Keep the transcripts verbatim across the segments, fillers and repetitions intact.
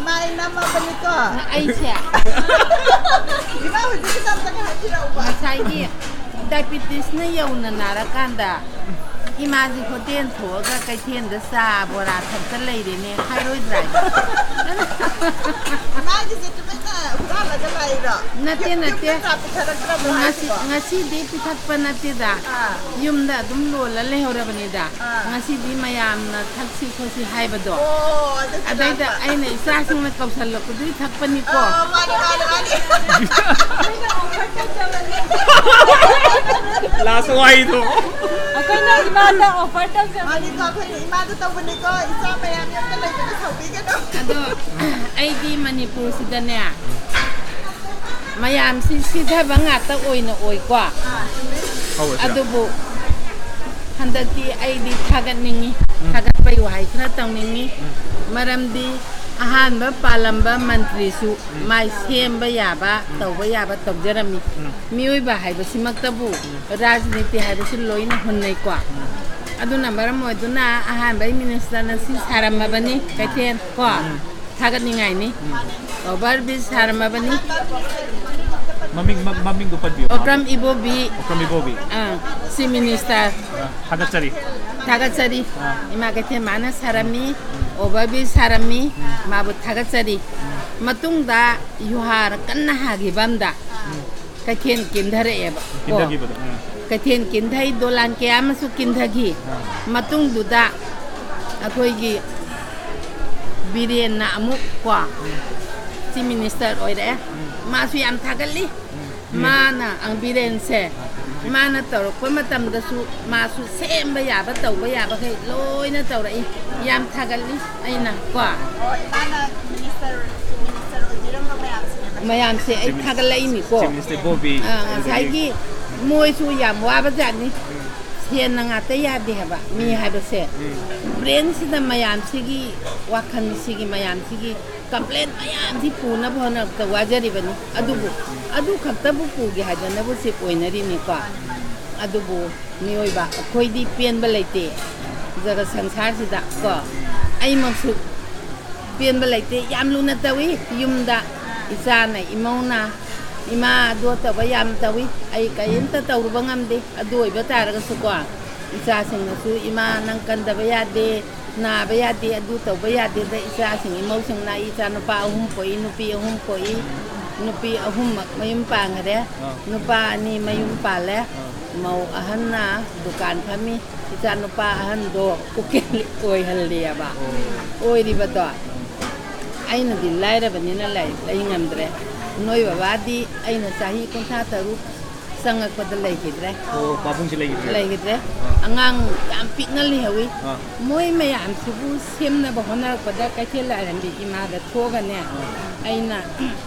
ꯃꯥꯏ ꯅꯝꯃꯕꯅꯤꯀꯣ꯫ ꯑꯩꯁꯦ ꯏꯃꯥ ꯍꯧꯖꯤꯛꯀꯤꯗꯣ ꯑꯝꯇꯒ ꯍꯥꯏꯕꯤꯔꯛꯎꯕ꯫ ꯉꯁꯥꯏꯒꯤ ꯗꯥꯏꯕꯤꯇꯤꯁꯅ ꯌꯧꯅ ꯅꯥꯔꯀꯥꯟꯗ ꯏꯃꯥꯁꯤ ꯍꯣꯇꯦꯜ ꯊꯣꯛꯑꯒ ꯀꯩꯊꯦꯜꯗ ꯆꯥ ꯕꯣꯔꯥ ꯊꯛꯇ ꯂꯩꯔꯦꯅꯦ ꯍꯥꯏꯔꯣꯏꯗ꯭ꯔꯥ ꯍꯥꯏꯕ? ꯏꯃꯥꯒꯤꯁꯦ ꯇꯨꯃꯤꯟꯅ ꯍꯨꯔꯥꯜꯂꯒ ꯂꯥꯛꯏꯔꯣ? ꯅꯠꯇꯦ, ꯌꯨꯝ-, ꯅꯠꯇꯦ꯫ ꯌꯨꯝꯗ ꯆꯥ ꯄꯤꯊꯔꯛꯇ꯭ꯔꯕꯣ ꯉꯁꯤ-, ꯍꯥꯏꯁꯤꯕꯣ? ꯉꯁꯤꯗꯤ ꯄꯤꯊꯛꯄ ꯅꯠꯇꯦꯗ꯫ ꯑꯥ꯫ ꯌꯨꯝꯗ ꯑꯗꯨꯝ ꯂꯣꯜꯂ ꯂꯩꯍꯧꯔꯕꯅꯤꯗ꯫ ꯑꯥ꯫ ꯉꯁꯤꯗꯤ ꯃꯌꯥꯝꯅ ꯊꯛꯁꯤ ꯈꯣꯠꯁꯤ ꯍꯥꯏꯕꯗꯣ꯫ ꯑꯣ, ꯑꯗꯨꯒꯤ ꯑꯗꯩꯗ ꯂꯥꯛꯄ꯫ ꯑꯩꯅ ꯏꯆꯥꯁꯤꯡꯅ ꯀꯧꯁꯜꯂꯛꯄꯗꯨꯒꯤ ꯊꯛꯄꯅꯤꯀꯣ꯫ ꯑꯥ, ꯃꯥꯅꯦ, ꯃꯥꯅꯦ, ꯃꯥꯅꯦ꯫ ꯂꯥꯁ ꯋꯥꯍꯩꯗꯣ꯫ ꯑꯩꯈꯣꯏꯅ ꯏꯃꯥꯗ offer ꯇꯧꯖꯕꯅꯤ꯫ ꯃꯥꯅꯤꯀꯣ, ꯑꯩꯈꯣꯏꯅ ꯏꯃꯥꯗ ꯇꯧꯕꯅꯤꯀꯣ, ꯏꯆꯥ ꯃꯌꯥꯝ ꯌꯨꯝꯗ ꯂꯩꯕꯗ ꯁꯥꯎꯕꯤꯒꯅꯨ꯫ ꯑꯗꯣ ꯑꯩꯗꯤ ꯃꯅꯤꯄꯨꯔꯁꯤꯗꯅꯦ, ꯃꯌꯥꯝꯁꯤ ꯁꯤꯊꯕ ꯉꯥꯛꯇ ꯑꯣꯏꯅ ꯑꯣꯏꯀꯣ꯫ ꯑꯥ, ꯆꯨꯝꯃꯤ꯫ ꯍꯧꯔꯁꯤꯔꯥ? ꯑꯗꯨꯕꯨ ꯍꯟꯗꯛꯇꯤ ꯑꯩꯗꯤ ꯊꯥꯒꯠꯅꯤꯡꯉꯤ, ꯎꯝ꯫ ꯊꯥꯒꯠꯄꯒꯤ ꯋꯥꯍꯩ ꯈꯔ ꯇꯧꯅꯤꯡꯉꯤ꯫ ꯎꯝ꯫ ꯃꯔꯝꯗꯤ ꯑꯍꯥꯟꯕ ꯄꯥꯜꯂꯝꯕ ꯃꯟꯇ꯭ꯔꯤꯁꯨ ꯎꯝ꯫ ꯃꯥꯏ ꯁꯦꯝꯕ ꯌꯥꯕ, ꯎꯝ꯫ ꯇꯧꯕ ꯌꯥꯕ ꯇꯧꯖꯔꯝꯃꯤ꯫ ꯎꯝ꯫ ꯃꯤꯑꯣꯏꯕ ꯍꯥꯏꯕꯁꯤꯃꯛꯇꯕꯨ ꯎꯝ꯫ ꯔꯥꯖꯅꯤꯇꯤ ꯍꯥꯏꯕꯁꯤ ꯂꯣꯏꯅ ꯍꯨꯟꯅꯩꯀꯣ꯫ ꯎꯝ꯫ ꯑꯗꯨꯅ ꯃꯔꯝ ꯑꯣꯏꯗꯨꯅ ꯑꯍꯥꯟꯕ ꯃꯤꯅꯤꯁꯇꯔꯅ ꯁꯤ ꯁꯥꯔꯝꯃꯕꯅꯤ, ꯀꯩꯊꯦꯜ ꯀꯣ꯫ ꯎꯝ꯫ ꯊꯥꯒꯠꯅꯤꯡꯉꯥꯏꯅꯤ꯫ ꯎꯝ꯫ ꯑꯣꯚꯔ ꯕ꯭ꯔꯤꯖ ꯁꯥꯔꯝꯃꯕꯅꯤ꯫ ꯃꯃꯤꯡ, ꯃ-, ꯃꯃꯤꯡꯗꯣ ꯄꯟꯕꯤꯌꯨ꯫ ꯑꯣꯀ꯭ꯔꯝ ꯏꯕꯣꯕꯤ꯫ ꯑꯣꯀ꯭ꯔꯝ ꯏꯕꯣꯕꯤ꯫ ꯑꯥ, ꯆꯤꯐ ꯃꯤꯅꯤꯁꯇꯔ꯫ ꯑꯥ, ꯊꯥꯒꯠꯆꯔꯤ꯫ ꯊꯥꯒꯠꯆꯔꯤ꯫ ꯑꯥ꯫ ꯏꯃꯥ ꯀꯩꯊꯦꯜ ꯃꯥꯅ ꯁꯥꯔꯝꯃꯤ꯫ ꯎꯝ꯫ Over bridge ꯁꯥꯔꯝꯃꯤ꯫ ꯎꯝ꯫ ꯃꯥꯕꯨ ꯊꯥꯒꯠꯆꯔꯤ꯫ ꯎꯝ꯫ ꯃꯇꯨꯡꯗ ꯌꯨꯍꯥꯔ ꯀꯟꯅ ꯍꯥꯈꯤꯕ ꯑꯝꯗ ꯎꯝ꯫ ꯀꯩꯊꯦꯜ ꯀꯤꯟꯊꯔꯛꯑꯦꯕ ꯀꯣ꯫ ꯀꯤꯟꯊꯈꯤꯕꯗꯣ, ꯎꯝ꯫ ꯀꯩꯊꯦꯜ ꯀꯤꯟꯊꯩ, ꯗꯣꯂꯥꯟ ꯀꯌꯥ ꯑꯃꯁꯨ ꯀꯤꯟꯊꯈꯤ꯫ ꯑꯥ꯫ ꯃꯇꯨꯡꯗꯨꯗ ꯑꯩꯈꯣꯏꯒꯤ ꯕꯤꯔꯦꯟꯅ ꯑꯃꯨꯛ ꯀꯣ, ꯎꯝ꯫ ꯆꯤꯐ ꯃꯤꯅꯤꯁꯇꯔ ꯑꯣꯏꯔꯛꯑꯦ꯫ ꯎꯝ꯫ ꯃꯥꯁꯨ ꯌꯥꯝ ꯊꯥꯒꯠꯂꯤ꯫ ꯎꯝ꯫ ꯃꯥꯅ, ꯑꯪ, ꯕꯤꯔꯦꯟꯁꯦ, ꯑꯥ꯫ ꯃꯥꯅ ꯇꯧꯔꯛꯄ ꯃꯇꯝꯗꯁꯨ ꯃꯥꯁꯨ ꯁꯦꯝꯕ ꯌꯥꯕ, ꯇꯧꯕ ꯌꯥꯕꯈꯩ ꯂꯣꯏꯅ ꯇꯧꯔꯛꯏ꯫ ꯌꯥꯝ ꯊꯥꯒꯠꯂꯤ ꯑꯩꯅ ꯀꯣ꯫ ꯑꯣ, ꯏꯃꯥꯅ ꯃꯤꯅꯤꯁꯇꯔ, ꯆꯤꯐ ꯃꯤꯅꯤꯁꯇꯔ ꯑꯣꯏꯕꯤꯔꯝꯕ ꯃꯌꯥꯝꯁꯤꯅꯦꯕ꯫ ꯃꯌꯥꯝꯁꯦ ꯑꯩ ꯆꯤꯐ ꯃꯤꯅꯤꯁ-, ꯊꯥꯒꯠꯂꯛꯏꯅꯤꯀꯣ꯫ ꯆꯤꯐ ꯃꯤꯅꯤꯁꯇꯔ ꯕꯣꯕꯤ, ꯑꯥ, ꯑꯗꯨꯗꯒꯤ ꯉꯁꯥꯏꯒꯤ ꯃꯣꯏꯁꯨ ꯌꯥꯝ ꯋꯥꯕꯖꯥꯠꯅꯤ꯫ ꯎꯝ꯫ ꯁꯦꯟꯅ ꯉꯥꯛꯇ ꯌꯥꯗꯦ ꯍꯥꯏꯕ ꯃꯤ ꯎꯝ꯫ ꯍꯥꯏꯕꯁꯦ꯫ ꯎꯝ꯫ ꯕ꯭ꯔꯦꯟꯁꯤꯗ ꯃꯌꯥꯝꯁꯤꯒꯤ ꯋꯥꯈꯜꯁꯤꯒꯤ ꯃꯌꯥꯝꯁꯤꯒꯤ ꯀꯝꯄ꯭ꯂꯦꯟ ꯃꯌꯥꯝꯁꯤ ꯄꯨꯅꯕ ꯍꯣꯠꯅꯕꯗ ꯋꯥꯖꯔꯤꯕꯅꯤ꯫ ꯑꯗꯨꯕꯨ ꯎꯝ꯫ ꯑꯗꯨ ꯈꯛꯇꯕꯨ ꯄꯨꯒꯦ ꯍꯥꯏꯗꯅꯕꯨ ꯆꯤꯞ ꯑꯣꯏꯅꯔꯤꯅꯤꯀꯣ꯫ ꯎꯝ꯫ ꯑꯗꯨꯕꯨ ꯃꯤꯑꯣꯏꯕ ꯑꯩꯈꯣꯏꯗꯤ ꯄꯦꯟꯕ ꯂꯩꯇꯦ ꯖꯒꯠ ꯁꯪꯁꯥꯔꯁꯤꯗ ꯀꯣ꯫ ꯎꯝ꯫ ꯑꯩꯃꯛꯁꯨ ꯄꯦꯟꯕ ꯂꯩꯇꯦ꯫ ꯌꯥꯝ ꯂꯨꯅ ꯇꯧꯏ꯫ ꯌꯨꯝꯗ ꯏꯆꯥꯅ, ꯏꯃꯧꯅ, "ꯏꯃꯥ ꯑꯗꯨ ꯇꯧꯕ ꯌꯥꯝ ꯇꯧꯏ, ꯑꯩ ꯀꯔꯤꯝꯇ ꯇꯧꯔꯨꯕ ꯉꯝꯗꯦ"꯫ ꯑꯗꯨ ꯑꯣꯏꯕ ꯇꯥꯔꯒꯁꯨꯀꯣ, ꯏꯆꯥꯁꯤꯡꯅꯁꯨ, "ꯏꯃꯥ, ꯅꯪ ꯀꯟꯗꯕ ꯌꯥꯗꯦ, ꯅꯥꯕ ꯌꯥꯗꯦ, ꯑꯗꯨ ꯇꯧꯕ ꯌꯥꯗꯦꯗ", ꯏꯆꯥꯁꯤꯡ, ꯏꯃꯧꯁꯤꯡꯅ, ꯏꯆꯥ ꯅꯨꯄꯥ ꯑꯍꯨꯝ ꯄꯣꯛꯏ, ꯅꯨꯄꯤ ꯑꯍꯨꯝ ꯄꯣꯛꯏ, ꯅꯨꯄꯤ ꯑꯍꯨꯝꯃꯛ ꯃꯌꯨꯝ ꯄꯥꯟꯈꯔꯦ꯫ ꯑꯥ꯫ ꯅꯨꯄꯥ ꯑꯅꯤ ꯃꯌꯨꯝ ꯄꯥꯜꯂꯦ꯫ ꯑꯥ꯫ ꯃꯧ ꯑꯍꯟꯅ ꯗꯨꯀꯥꯟ ꯐꯝꯃꯤ꯫ ꯏꯆꯥ ꯅꯨꯄꯥ ꯑꯍꯟꯗꯣ ꯎꯀꯤꯜ ꯑꯣꯏꯍꯜꯂꯤꯑꯕ꯫ ꯑꯣ꯫ ꯑꯣꯏꯔꯤꯕꯗꯣ ꯑꯩꯅꯗꯤ ꯂꯥꯏꯔꯕꯅꯤꯅ ꯂꯩ, ꯂꯩ ꯉꯝꯗ꯭ꯔꯦ꯫ ꯅꯣꯏ ꯕꯕꯥꯗꯤ ꯑꯩꯅ ꯆꯍꯤ ꯀꯨꯟꯊ꯭ꯔꯥ ꯇꯔꯨꯛ ꯆꯪꯉꯛꯄꯗ ꯂꯩꯈꯤꯗ꯭ꯔꯦ꯫ ꯑꯣ, ꯄꯥꯕꯨꯡꯁꯦ ꯂꯩꯈꯤꯗ꯭ꯔꯦ? ꯂꯩꯈꯤꯗ꯭ꯔꯦ꯫ ꯑꯥ꯫ ꯑꯉꯥꯡ ꯌꯥꯝ ꯄꯤꯛꯅ ꯂꯩꯍꯧꯋꯤ꯫ ꯑꯥ꯫ ꯃꯣꯏ ꯃꯌꯥꯝꯁꯤꯕꯨ ꯁꯦꯝꯅꯕ ꯍꯣꯠꯅꯔꯛꯄꯗ ꯀꯩꯊꯦꯜ ꯂꯥꯏꯔꯦꯝꯕꯤ ꯏꯃꯥꯗ ꯊꯣꯛꯑꯒꯅꯦ, ꯑꯥ꯫ ꯑꯩꯅ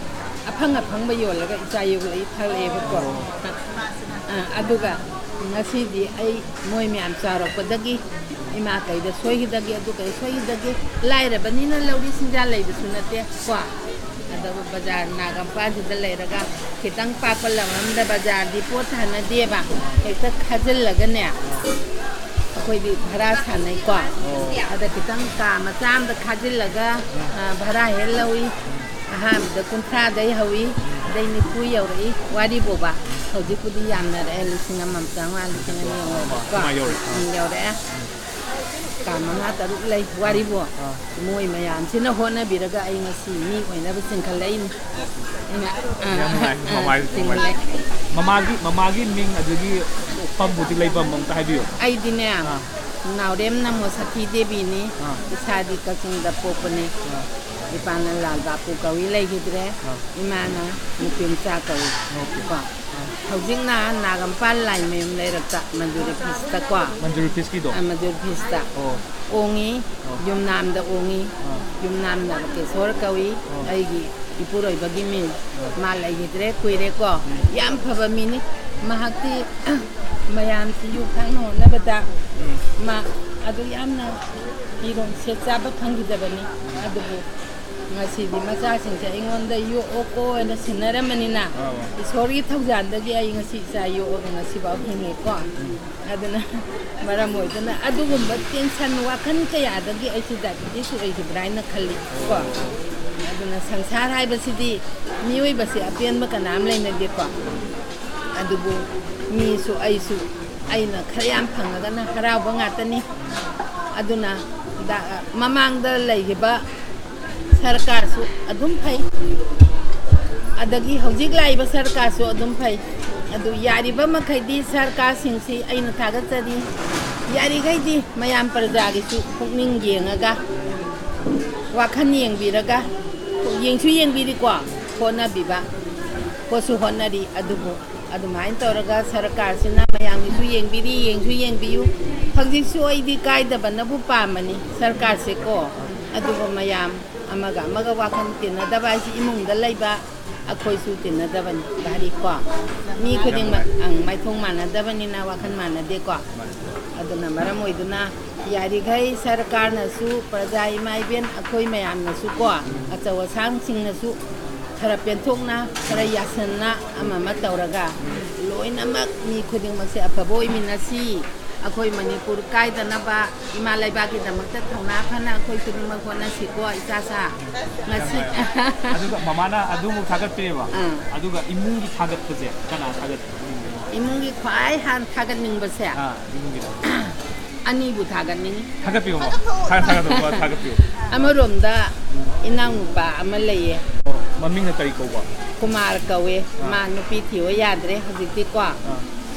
ꯑꯐꯪ ꯑꯐꯪꯕ ꯌꯣꯜꯂꯒ ꯏꯆꯥ ꯌꯣꯛꯂꯛꯏ, ꯐꯒꯠꯂꯛꯑꯦꯕꯀꯣ꯫ ꯑꯣ꯫ ꯑꯥ, ꯑꯗꯨꯒ ꯉꯁꯤꯗꯤ ꯑꯩ ꯃꯣꯏ ꯃꯌꯥꯝ ꯆꯥꯎꯔꯛꯄꯗꯒꯤ ꯏꯃꯥ ꯀꯩꯗ ꯁꯣꯏꯈꯤꯗꯒꯦ, ꯑꯗꯨ ꯀꯩ ꯁꯣꯏꯈꯤꯗꯒꯦ, ꯂꯥꯏꯔꯕꯅꯤꯅ ꯂꯧꯔꯤ ꯁꯤꯡꯖꯥ ꯂꯩꯕꯁꯨ ꯅꯠꯇꯦ ꯀꯣ꯫ ꯑꯗꯨꯒ ꯕꯖꯥꯔ ꯅꯥꯒꯥꯃꯄꯥꯟꯁꯤꯗ ꯂꯩꯔꯒ ꯈꯤꯇꯪ ꯄꯥꯛꯄ ꯂꯝ ꯑꯃꯗ ꯕꯖꯥꯔꯗꯤ ꯄꯣꯠ ꯊꯥꯅꯗꯦꯕ, ꯍꯦꯛꯇ ꯈꯥꯖꯤꯜꯂꯒꯅꯦ, ꯑꯩꯈꯣꯏꯗꯤ ꯚꯔꯥ ꯁꯥꯟꯅꯩꯀꯣ꯫ ꯑꯣ꯫ ꯑꯗ ꯈꯤꯇꯪ ꯀꯥ ꯃꯆꯥ ꯑꯃꯗ ꯈꯥꯖꯤꯜꯂꯒ, ꯑ, ꯚꯔꯥ ꯍꯦꯛ ꯂꯧꯏ꯫ ꯑꯍꯥꯟꯕꯗ ꯀꯨꯟꯊ꯭ꯔꯥꯗꯩ ꯍꯧꯏ, ꯑꯗꯩ ꯅꯤꯐꯨ ꯌꯧꯔꯛꯏ ꯋꯥꯔꯤꯕꯣꯕ꯫ ꯍꯧꯖꯤꯛꯄꯨꯗꯤ ꯌꯥꯝꯅꯔꯛꯑꯦ, ꯂꯤꯁꯤꯡ ꯑꯃ ꯆꯥꯝꯃꯉꯥ, ꯂꯤꯁꯤꯡ ꯑꯅꯤ ꯌꯧꯔꯛꯑꯦꯀꯣ꯫ ꯑꯃ ꯌꯧꯔꯛꯑꯦ꯫ ꯎꯝ, ꯌꯧꯔꯛꯑꯦ꯫ ꯀꯥ ꯃꯉꯥ ꯇꯔꯨꯛ ꯂꯩ ꯋꯥꯔꯤꯕꯣ꯫ ꯑꯥ꯫ ꯃꯣꯏ ꯃꯌꯥꯝꯁꯤꯅ ꯍꯣꯠꯅꯕꯤꯔꯒ ꯑꯩ ꯉꯁꯤ ꯃꯤ ꯑꯣꯏꯅꯕ ꯆꯤꯡꯈꯠꯂꯛꯏꯅꯤ꯫ ꯑꯩꯅ, ꯑꯥ, ꯌꯥꯝ ꯅꯨꯡꯉꯥꯏ, ꯑꯥ, ꯃꯃꯥꯒꯤ, ꯆꯤꯡꯈꯠꯂꯛꯑꯦ꯫ ꯃꯃꯥꯒꯤ, ꯃꯃꯥꯒꯤ ꯃꯤꯡ ꯑꯗꯒꯤ ꯄꯝꯕꯨꯗꯤ ꯂꯩꯐꯝ ꯑꯝꯇ ꯍꯥꯏꯕꯤꯌꯨ꯫ ꯑꯩꯗꯤꯅꯦ, ꯑꯥ꯫ ꯅꯥꯎꯔꯦꯝ ꯅꯃꯣ ꯁꯈꯤ ꯗꯦꯕꯤꯅꯤ꯫ ꯑꯥ꯫ ꯏꯁꯥꯗꯤ ꯀꯛꯆꯤꯡꯗ ꯄꯣꯛꯄꯅꯤ꯫ ꯑꯥ꯫ ꯏꯄꯥꯅ ꯂꯥꯜ ꯕꯥꯄꯨ ꯀꯧꯏ ꯂꯩꯈꯤꯗ꯭ꯔꯦ꯫ ꯑꯥ꯫ ꯏꯃꯥꯅ ꯅꯨꯄꯤ ꯃꯆꯥ ꯀꯧꯏ꯫ ꯑꯣꯀꯦ꯫ ꯀꯣ꯫ ꯑꯥ꯫ ꯍꯧꯖꯤꯛꯅ ꯅꯥꯒꯝꯄꯥꯜ ꯂꯥꯏꯃꯌꯨꯝ ꯂꯩꯔꯛꯇ ꯃꯟꯖꯨꯔꯤ ꯐꯤꯁꯇ ꯀꯣ꯫ ꯃꯟꯖꯨꯔꯤ ꯐꯤꯁꯀꯤꯗꯣ? ꯑꯥ, ꯃꯟꯖꯨꯔꯤ ꯐꯤꯁꯇ꯫ ꯑꯣ꯫ ꯑꯣꯡꯉꯤ, ꯑꯣ꯫ ꯌꯨꯝꯅꯥꯝꯗ ꯑꯣꯡꯉꯤ꯫ ꯑꯥ꯫ ꯌꯨꯝꯅꯥꯝꯅ ꯔꯣꯀꯦꯁꯣꯔ ꯀꯧꯏ꯫ ꯑꯣ꯫ ꯑꯩꯒꯤ ꯏꯄꯨꯔꯣꯏꯕꯒꯤ ꯃꯤꯡ꯫ ꯑꯣ꯫ ꯃꯥ ꯂꯩꯈꯤꯗ꯭ꯔꯦ, ꯀꯨꯏꯔꯦꯀꯣ꯫ ꯎꯝ꯫ ꯌꯥꯝ ꯐꯕ ꯃꯤꯅꯤ꯫ ꯃꯍꯥꯛꯇꯤ ꯃꯌꯥꯝꯁꯤ ꯌꯣꯛ ꯊꯥꯛꯅ ꯍꯣꯠꯅꯕꯗ ꯎꯝ꯫ ꯃꯥ ꯑꯗꯨ ꯌꯥꯝꯅ ꯐꯤꯔꯣꯜ ꯁꯦꯠ ꯆꯥꯕ ꯐꯪꯈꯤꯗꯕꯅꯤ꯫ ꯑꯗꯨꯕꯨ ꯉꯁꯤꯗꯤ ꯃꯆꯥꯁꯤꯡꯁꯦ ꯑꯩꯉꯣꯟꯗ ꯌꯣꯛꯑꯣꯀꯣ ꯍꯥꯏꯅ ꯁꯤꯟꯅꯔꯝꯕꯅꯤꯅ, ꯑꯥ꯫ ꯏꯁꯣꯔꯒꯤ ꯊꯧꯖꯥꯜꯗꯒꯤ ꯑꯩ ꯉꯁꯤ ꯏꯆꯥ ꯌꯣꯛꯑꯒ ꯉꯁꯤꯐꯥꯎ ꯍꯤꯡꯉꯤꯀꯣ꯫ ꯎꯝ꯫ ꯑꯗꯨꯅ ꯃꯔꯝ ꯑꯣꯏꯗꯨꯅ ꯑꯗꯨꯒꯨꯝꯕ tension, ꯋꯥꯈꯜ ꯀꯌꯥꯗꯒꯤ ꯑꯩꯁꯦ diabetes ꯑꯣꯏꯈꯤꯕ꯭ꯔꯥ ꯍꯥꯏꯅ ꯈꯜꯂꯤ ꯀꯣ꯫ ꯑꯗꯨꯅ ꯁꯪꯁꯥꯔ ꯍꯥꯏꯕꯁꯤꯗꯤ ꯃꯤꯑꯣꯏꯕꯁꯦ ꯑꯄꯦꯟꯕ ꯀꯅꯥꯝ ꯂꯩꯅꯗꯦꯀꯣ꯫ ꯑꯗꯨꯕꯨ ꯃꯤꯁꯨ ꯑꯩꯁꯨ ꯑꯩꯅ ꯈꯔ ꯌꯥꯝ ꯐꯪꯉꯒꯅ ꯍꯔꯥꯎꯕ ꯉꯥꯛꯇꯅꯤ꯫ ꯑꯗꯨꯅ ꯗ-, ꯃꯃꯥꯡꯗ ꯂꯩꯈꯤꯕ ꯁꯔꯀꯥꯔꯁꯨ ꯑꯗꯨꯝ ꯐꯩ, ꯑꯗꯒꯤ ꯍꯧꯖꯤꯛ ꯂꯥꯛꯏꯕ ꯁꯔꯀꯥꯔꯁꯨ ꯑꯗꯨꯝ ꯐꯩ꯫ ꯑꯗꯨ ꯌꯥꯔꯤꯕ ꯃꯈꯩꯗꯤ ꯁꯔꯀꯥꯔꯁꯤꯡꯁꯤ ꯑꯩꯅ ꯊꯥꯒꯠꯆꯔꯤ꯫ ꯌꯥꯔꯤꯈꯩꯗꯤ ꯃꯌꯥꯝ ꯄ꯭ꯔꯖꯥꯒꯤꯁꯨ ꯄꯨꯛꯅꯤꯡ ꯌꯦꯡꯉꯒ, ꯋꯥꯈꯜ ꯌꯦꯡꯕꯤꯔꯒ, ꯌꯦꯡꯁꯨ ꯌꯦꯡꯕꯤꯔꯤꯀꯣ, ꯍꯣꯠꯅꯕꯤꯕ, ꯍꯣꯠꯁꯨ ꯍꯣꯠꯅꯔꯤ꯫ ꯑꯗꯨꯕꯨ ꯑꯗꯨꯃꯥꯏꯅ ꯇꯧꯔꯒ ꯁꯔꯀꯥꯔꯁꯤꯅ ꯃꯌꯥꯝꯒꯤꯁꯨ ꯌꯦꯡꯕꯤꯔꯤ, ꯌꯦꯡꯁꯨ ꯌꯦꯡꯕꯤꯌꯨ꯫ ꯍꯧꯖꯤꯛꯁꯨ ꯑꯩꯗꯤ ꯀꯥꯏꯗꯕꯅꯕꯨ ꯄꯥꯝꯕꯅꯤ ꯁꯔꯀꯥꯔꯁꯦꯀꯣ꯫ ꯑꯗꯨꯕꯨ ꯃꯌꯥꯝ ꯑꯃꯒ ꯑꯃꯒ ꯋꯥꯈꯜ ꯇꯤꯟꯅꯗꯕ ꯍꯥꯏꯁꯤ ꯏꯃꯨꯡꯗ ꯂꯩꯕ ꯑꯩꯈꯣꯏꯁꯨ ꯇꯤꯟꯅꯗꯕꯅꯤ꯫ ꯚꯥꯔꯤ ꯀꯣ, ꯃꯤ ꯈꯨꯗꯤꯡꯃꯛ, ꯑꯪ, ꯃꯥꯏꯊꯣꯡ ꯃꯥꯟꯅꯗꯕꯅꯤꯅ ꯋꯥꯈꯜ ꯃꯥꯟꯅꯗꯦꯀꯣ꯫ ꯑꯗꯨꯅ ꯃꯔꯝ ꯑꯣꯏꯗꯨꯅ ꯌꯥꯔꯤꯈꯩ ꯁꯔꯀꯥꯔꯅꯁꯨ, ꯄ꯭ꯔꯖꯥ ꯏꯃꯥ ꯏꯕꯦꯟ ꯑꯩꯈꯣꯏ ꯃꯌꯥꯝꯅꯁꯨ ꯀꯣ, ꯑꯆꯧ ꯑꯁꯥꯡꯁꯤꯡꯅꯁꯨ ꯈꯔ ꯄꯦꯟꯊꯣꯛꯅ, ꯈꯔ ꯌꯥꯁꯟꯅ ꯑꯃ ꯑꯃ ꯇꯧꯔꯒ ꯂꯣꯏꯅꯃꯛ ꯃꯤ ꯈꯨꯗꯤꯡꯃꯛꯁꯦ ꯑꯐꯕ ꯑꯣꯏꯃꯤꯟꯅꯁꯤ꯫ ꯑꯩꯈꯣꯏ ꯃꯅꯤꯄꯨꯔ ꯀꯥꯏꯗꯅꯕ ꯏꯃꯥ ꯂꯩꯕꯥꯛꯀꯤꯗꯃꯛꯇ ꯊꯧꯅꯥ ꯐꯅ ꯑꯩꯈꯣꯏ ꯈꯨꯗꯤꯡꯃꯛ ꯍꯣꯠꯅꯁꯤꯀꯣ, ꯏꯆꯥꯁꯥ꯫ ꯉꯁꯤ ꯑꯗꯨꯒ ꯃꯃꯥꯅ ꯑꯗꯨꯃꯨꯛ ꯊꯥꯒꯠꯄꯤꯔꯦꯕ꯫ ꯑꯥ꯫ ꯑꯗꯨꯒ ꯏꯃꯨꯡꯒꯤ ꯊꯥꯒꯠꯄꯁꯦ ꯀꯅꯥ ꯊꯥꯒꯠꯄꯤꯔꯤꯅꯣ? ꯏꯃꯨꯡꯒꯤ ꯈ꯭ꯋꯥꯏ ꯍꯥꯟꯅ ꯊꯥꯒꯠꯅꯤꯡꯕꯁꯦ ꯑꯥ, ꯏꯃꯨꯡꯒꯤꯗ꯫ ꯑꯅꯤꯕꯨ ꯊꯥꯒꯠꯅꯤꯡꯉꯤ꯫ ꯊꯥꯒꯠꯄꯤꯌꯣ, ꯃꯥ꯫ ꯊꯥ-, ꯊꯥꯒꯠꯄꯤꯌꯣ, ꯃꯥ, ꯊꯥꯒꯠꯄꯤꯌꯣ꯫ ꯑꯃꯔꯣꯝꯗ ꯏꯅꯥꯎꯅꯨꯄꯥ ꯑꯃ ꯂꯩꯌꯦ꯫ ꯑꯣ, ꯃꯃꯤꯡꯅ ꯀꯔꯤ ꯀꯧꯕ? ꯀꯨꯃꯥꯔ ꯀꯧꯋꯦ꯫ ꯑꯥ꯫ ꯃꯥ ꯅꯨꯄꯤ ꯊꯤꯌꯣ ꯌꯥꯗ꯭ꯔꯦ ꯍꯧꯖꯤꯛꯇꯤꯀꯣ꯫ ꯑꯥ꯫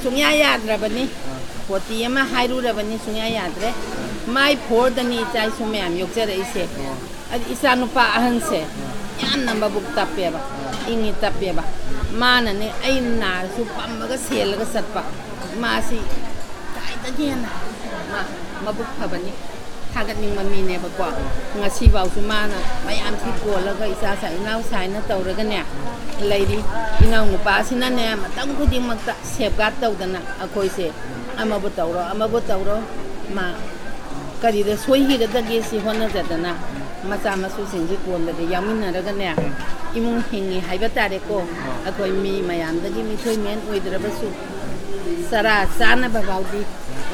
ꯁꯨꯡꯌꯥ ꯌꯥꯗ꯭ꯔꯕꯅꯤ꯫ ꯑꯥ꯫ ꯐꯣꯔꯇꯤ ꯑꯃ ꯍꯥꯏꯔꯨꯔꯕꯅꯤ, ꯁꯨꯡꯌꯥ ꯌꯥꯗ꯭ꯔꯦ꯫ ꯑꯥ꯫ ꯃꯥꯏ ꯐꯣꯔꯗꯅꯤ ꯏꯆꯥ ꯏꯁꯨ ꯃꯌꯥꯝ ꯌꯣꯛꯆꯔꯛꯏꯁꯦ꯫ ꯑꯣ꯫ ꯑꯗꯨ ꯏꯆꯥ ꯅꯨꯄꯥ ꯑꯍꯟꯁꯦ ꯑꯥ꯫ ꯌꯥꯝꯅ ꯃꯕꯨꯛ ꯇꯞꯄꯦꯕ, ꯑꯥ꯫ ꯏꯪꯉꯤ ꯇꯞꯄꯦꯕ꯫ ꯃꯥꯅꯅꯦ ꯑꯩ ꯅꯥꯔꯁꯨ ꯄꯝꯃꯒ ꯁꯦꯜꯂꯒ ꯆꯠꯄ꯫ ꯃꯥꯁꯤ ꯈ꯭ꯋꯥꯏꯗꯒꯤ ꯍꯦꯟꯅ ꯃꯥ ꯃꯕꯨꯛ ꯐꯕꯅꯤ, ꯊꯥꯒꯠꯅꯤꯡꯕ ꯃꯤꯅꯦꯕꯀꯣ꯫ ꯉꯁꯤꯐꯥꯎꯁꯨ ꯃꯥꯅ ꯃꯌꯥꯝꯁꯤ ꯀꯣꯜꯂꯒ ꯏꯆꯥ ꯁꯥ-, ꯏꯅꯥꯎ ꯁꯥꯏꯅ ꯇꯧꯔꯒꯅꯦ ꯂꯩꯔꯤ꯫ ꯏꯅꯥꯎꯅꯨꯄꯥꯁꯤꯅꯅꯦ ꯃꯇꯝ ꯈꯨꯗꯤꯡꯃꯛꯇ safeguard ꯇꯧꯗꯅ ꯑꯩꯈꯣꯏꯁꯦ ꯑꯃꯕꯨ ꯇꯧꯔꯣ, ꯑꯃꯕꯨ ꯇꯧꯔꯣ, ꯃꯥ ꯀꯔꯤꯗ ꯁꯣꯏꯈꯤꯒꯗꯒꯦ ꯁꯤ ꯍꯣꯠꯅꯖꯗꯅ ꯃꯆꯥ ꯃꯁꯨꯁꯤꯡꯁꯤ ꯀꯣꯟꯕꯗ ꯌꯥꯎꯃꯤꯟꯅꯔꯒꯅꯦ, ꯏꯃꯨꯡ ꯍꯤꯡꯉꯤ ꯍꯥꯏꯕ ꯇꯥꯔꯦꯀꯣ꯫ ꯑꯩꯈꯣꯏ ꯃꯤ ꯃꯌꯥꯝꯗꯒꯤ ꯃꯤꯊꯣꯏ ꯃꯍꯦꯟ ꯑꯣꯏꯗ꯭ꯔꯕꯁꯨ ꯆꯔꯥ ꯆꯥꯅꯕ ꯐꯥꯎꯗꯤ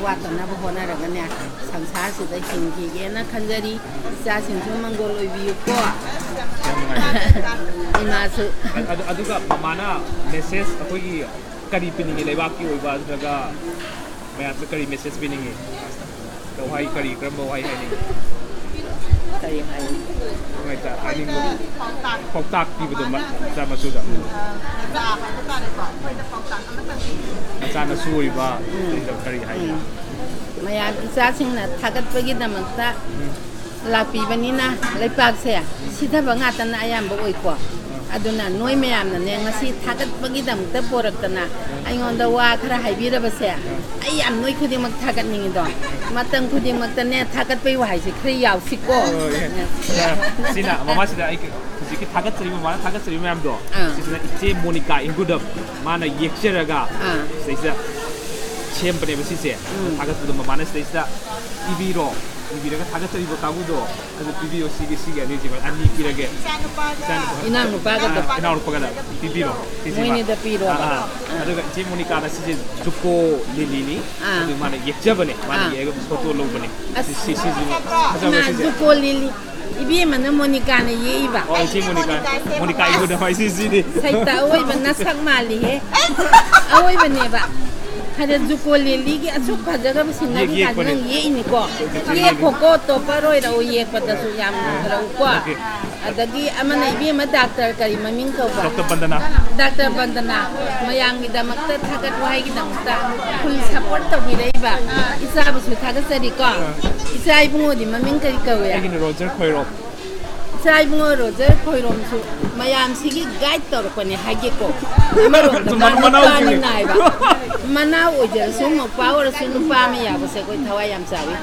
ꯋꯥꯠꯇꯅꯕ ꯍꯣꯠꯅꯔꯒꯅꯦ, ꯁꯪꯁꯥꯔꯁꯤꯗ ꯍꯤꯡꯈꯤꯒꯦꯅ ꯈꯟꯖꯔꯤ꯫ ꯏꯆꯥꯁꯤꯡꯁꯨ ꯃꯪꯒꯣꯜ ꯑꯣꯏꯕꯤꯌꯨꯀꯣ꯫ ꯌꯥꯝ ꯅꯨꯡꯉꯥꯏ꯫ ꯏꯃꯥꯁꯨ꯫ ꯑꯗꯨ-, ꯑꯗꯨꯒ ꯃꯃꯥꯅ ꯃꯦꯁꯦꯖ ꯑꯩꯈꯣꯏꯒꯤ ꯀꯔꯤ ꯄꯤꯅꯤꯡꯉꯤ? ꯂꯩꯕꯥꯛꯀꯤ ꯑꯣꯏꯕ ꯅꯠꯇ꯭ꯔꯒ ꯃꯌꯥꯝꯗ ꯀꯔꯤ ꯃꯦꯁꯦꯖ ꯄꯤꯅꯤꯡꯉꯤ? ꯋꯥꯍꯩ ꯀꯔꯤ, ꯀꯔꯝꯕ ꯋꯥꯍꯩ ꯍꯥꯏꯅꯤꯡꯉꯤ? ꯀꯔꯤ ꯍꯥꯏꯅꯤ? ꯅꯨꯡꯉꯥꯏꯇ-, ꯍꯥꯏꯅꯤꯡꯕ ꯄꯥꯎꯇꯥꯛ ꯄꯤꯕꯗꯣ ꯃ-, ꯃꯆꯥ ꯃꯁꯨꯗ꯫ ꯎꯝ꯫ ꯃꯆꯥ ꯍꯥꯏꯕ ꯇꯥꯔꯦꯀꯣ, ꯑꯩꯈꯣꯏꯗ ꯄꯥꯎꯇꯥꯛ ꯑꯃꯇꯪ ꯄꯤꯕꯤꯌꯨ꯫ ꯃꯆꯥꯅꯁꯨ ꯑꯣꯏꯕ, ꯎꯝ꯫ ꯑꯗꯨꯗ ꯀꯔꯤ ꯍꯥꯏꯅꯤ? ꯎꯝ꯫ ꯃꯌꯥꯝ ꯏꯆꯥꯁꯤꯡꯅ ꯊꯥꯒꯠꯄꯒꯤꯗꯃꯛꯇ ꯎꯝ꯫ ꯂꯥꯛꯄꯤꯕꯅꯤꯅ ꯂꯩꯄꯥꯛꯁꯦ ꯁꯤꯊꯕ ꯉꯥꯛꯇꯅ ꯑꯌꯥꯝꯕ ꯑꯣꯏꯀꯣ꯫ ꯑꯗꯨꯅ ꯅꯣꯏ ꯃꯌꯥꯝꯅꯅꯦ ꯉꯁꯤ ꯊꯥꯒꯠꯄꯒꯤꯗꯃꯛꯇ ꯄꯣꯔꯛꯇꯅ ꯑꯩꯉꯣꯟꯗ ꯋꯥ ꯈꯔ ꯍꯥꯏꯕꯤꯔꯕꯁꯦ, ꯑꯩ ꯌꯥꯝ ꯅꯣꯏ ꯈꯨꯗꯤꯡꯃꯛ ꯊꯥꯒꯠꯅꯤꯡꯉꯤꯗꯣ꯫ ꯃꯇꯝ ꯈꯨꯗꯤꯡꯃꯛꯇꯅꯦ ꯊꯥꯒꯠꯄꯩ ꯋꯥꯍꯩꯁꯦ ꯈꯔ ꯌꯥꯎꯁꯤꯀꯣ꯫ ꯍꯣꯏ꯫ ꯁꯤꯅ ꯃꯃꯥꯁꯤꯗ ꯑꯩ ꯍꯧꯖꯤꯛꯀꯤ ꯊꯥꯒꯠꯆꯔꯤꯕ, ꯃꯃꯥꯅ ꯊꯥꯒꯠꯆꯔꯤꯕ ꯃꯌꯥꯝꯗꯣ, ꯑꯥ꯫ ꯁꯤꯁꯤꯅ ꯏꯆꯦ ꯃꯣꯅꯤꯀꯥ ꯏꯪꯒꯨꯗꯝ, ꯃꯥꯅ ꯌꯦꯛꯆꯔꯒ ꯑꯥ꯫ ꯁꯤꯗꯩꯁꯤꯗ ꯁꯦꯝꯕꯅꯦꯕ ꯁꯤꯁꯦ꯫ ꯎꯝ꯫ ꯊꯥꯒꯠꯄꯗꯣ ꯃꯃꯥꯅ ꯁꯤꯗꯩꯁꯤꯗ ꯏꯕꯤꯔꯣ, ꯏꯕꯤꯔꯒ ꯊꯥꯒꯠꯆꯔꯤꯕ ꯀꯥꯡꯕꯨꯗꯣ ꯑꯗꯨ ꯄꯤꯕꯤꯌꯣ꯫ ꯁꯤꯒꯤ, ꯁꯤꯒꯤ ꯑꯅꯤꯁꯤꯃ ꯑꯅꯤ ꯄꯤꯔꯒꯦ꯫ ꯏꯆꯥꯅꯨꯄꯥꯒ ꯏꯆꯥꯅꯨꯄꯥ-, ꯏꯅꯥꯎꯅꯨꯄꯥꯒꯗꯣ꯫ ꯑꯥ, ꯏꯅꯥꯎꯅꯨꯄꯥꯒꯗ ꯄꯤꯕꯤꯔꯣ꯫ ꯁꯤꯁꯤꯃ꯫ ꯃꯣꯏꯅꯤꯗ ꯄꯤꯔꯣ꯫ ꯑꯥ, ꯑꯥ꯫ ꯑꯗꯨꯒ ꯏꯆꯦ ꯃꯣꯅꯤꯀꯥꯅ ꯁꯤꯁꯦ ꯖꯨꯀꯣ ꯂꯤꯂꯤꯅꯤ꯫ ꯑꯥ꯫ ꯑꯗꯨ ꯃꯥꯅ ꯌꯦꯛꯆꯕꯅꯦ꯫ ꯃꯥꯅ ꯑꯥ꯫ ꯌꯦꯛꯑꯒ ꯐꯣꯇꯣ ꯂꯧꯕꯅꯦ꯫ ꯑꯁ, ꯁꯤ, ꯁꯤ, ꯁꯤꯁꯤꯃ ꯐꯖꯕ꯭ꯔꯥ ꯏꯃꯥ, ꯁꯤꯁꯦ? ꯖꯨꯀꯣ ꯂꯤꯂꯤ꯫ ꯏꯕꯦꯝꯃꯅ ꯃꯣꯅꯤꯀꯥꯅ ꯌꯦꯛꯏꯕ꯫ ꯑꯣ, ꯏꯆꯦ ꯃꯣꯅꯤꯀꯥ꯫ ꯃꯣꯅꯤꯀꯥ ꯏꯕꯨꯗ ꯍꯣꯏ ꯁꯤꯁꯤꯗꯤ꯫ ꯁꯩꯇ ꯑꯑꯣꯏꯕ ꯅꯁꯛ ꯃꯥꯜꯂꯤꯍꯦ꯫ ꯑꯑꯣꯏꯕꯅꯦꯕ꯫ ꯍꯥꯏꯗꯤ ꯖꯨꯀꯣ ꯂꯤꯂꯤꯒꯤ ꯑꯁꯨꯛ ꯐꯖꯈ꯭ꯔꯕ ꯁꯤꯅꯔꯤ ꯌꯦꯛ-, ꯀꯥꯁꯦ ꯌꯦꯛꯄꯅꯦ꯫ ꯅꯪ ꯌꯦꯛꯏꯅꯤꯀꯣ꯫ ꯌꯦꯛꯄꯅꯦ꯫ ꯌꯦꯛꯈꯣꯀꯣ, ꯇꯣꯞꯄꯔ ꯑꯣꯏꯔꯛꯎ, ꯌꯦꯛꯄꯗꯁꯨ ꯌꯥꯝ ꯐꯔꯛꯎꯀꯣ꯫ ꯑꯣꯀꯦ꯫ ꯑꯗꯒꯤ ꯑꯃꯅ ꯏꯕꯦꯝꯃ ꯗꯥꯛꯇꯔ ꯀꯔꯤ ꯃꯃꯤꯡ ꯀꯧꯕ? ꯗꯣꯛꯇꯔ ꯕꯟꯗꯅꯥ꯫ ꯗꯥꯛꯇꯔ ꯕꯟꯗꯅꯥ꯫ ꯃꯌꯥꯝꯒꯤꯗꯃꯛꯇ ꯊꯥꯒꯠ ꯋꯥꯍꯩꯒꯤꯗꯃꯛꯇ ꯐꯨꯜ ꯁꯄꯣꯔꯠ ꯇꯧꯕꯤꯔꯛꯏꯕ ꯏꯆꯥꯕꯨꯁꯨ ꯊꯥꯒꯠꯆꯔꯤꯀꯣ꯫ ꯏꯆꯥ ꯏꯕꯨꯡꯉꯣꯗꯤ ꯃꯃꯤꯡ ꯀꯔꯤ ꯀꯧꯏ? ꯑꯩꯒꯤꯅ ꯔꯣꯖꯔ ꯈꯣꯏꯔꯣꯞ꯫ ꯏꯆꯥ ꯏꯕꯨꯡꯉꯣ ꯔꯣꯖꯔ ꯈꯣꯏꯔꯣꯝꯁꯨ ꯃꯌꯥꯝꯁꯤꯒꯤ ꯒꯥꯏꯗ ꯇꯧꯔꯛꯄꯅꯦ ꯍꯥꯏꯒꯦꯀꯣ꯫ ꯑꯃꯔꯣꯝꯗ ꯃꯥ ꯃꯅꯥꯎꯁꯤꯡꯅꯦ꯫ ꯅꯨꯄꯥꯅꯤꯅ ꯍꯥꯏꯕ꯫ ꯃꯅꯥꯎ ꯑꯣꯏꯖꯔꯁꯨ, ꯃꯧꯄ꯭ꯋꯥ ꯑꯣꯏꯔꯁꯨ, ꯅꯨꯄꯥ ꯑꯃ ꯌꯥꯕꯁꯦ ꯑꯩꯈꯣꯏ ꯊꯋꯥꯏ ꯌꯥꯝ ꯆꯥꯎꯏ꯫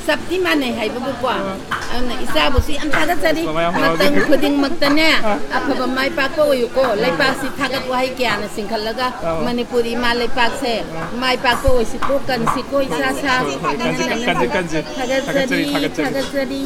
ꯆꯞꯇꯤ ꯃꯥꯟꯅꯩ ꯍꯥꯏꯕꯕꯨꯀꯣ꯫ ꯑꯗꯨꯅ ꯏꯆꯥꯕꯨꯁꯨ ꯌꯥꯝ ꯊꯥꯒꯠꯆꯔꯤ꯫ ꯃꯌꯥꯝ ꯍꯔꯥꯎꯖꯩ꯫ ꯃꯇꯝ ꯈꯨꯗꯤꯡꯃꯛꯇꯅꯦ, ꯑꯥ꯫ ꯑꯐꯕ ꯃꯥꯏ ꯄꯥꯛꯄ ꯑꯣꯏꯌꯨꯀꯣ꯫ ꯂꯩꯄꯥꯛꯁꯤ ꯊꯥꯒꯠ ꯋꯥꯍꯩ ꯀꯌꯥꯅ ꯆꯤꯡꯈꯠꯂꯒ ꯑꯥ꯫ ꯃꯅꯤꯄꯨꯔ ꯏꯃꯥ ꯂꯩꯄꯥꯛꯁꯦ ꯃꯥꯏ ꯄꯥꯛꯄ ꯑꯣꯏꯁꯤꯀꯣ, ꯀꯟꯁꯤꯀꯣ, ꯏꯁꯥ ꯁꯥ꯫ ꯍꯣꯏ, ꯍꯣꯏ, ꯀꯟꯁꯤ, ꯀꯟꯁꯤ, ꯀꯟꯁꯤ꯫ ꯊꯥꯒꯠꯆꯔꯤ, ꯊꯥꯒꯠꯆꯔꯤ, ꯊꯥꯒꯠꯆꯔꯤ꯫ ꯊꯥꯒꯠꯆꯔꯤ꯫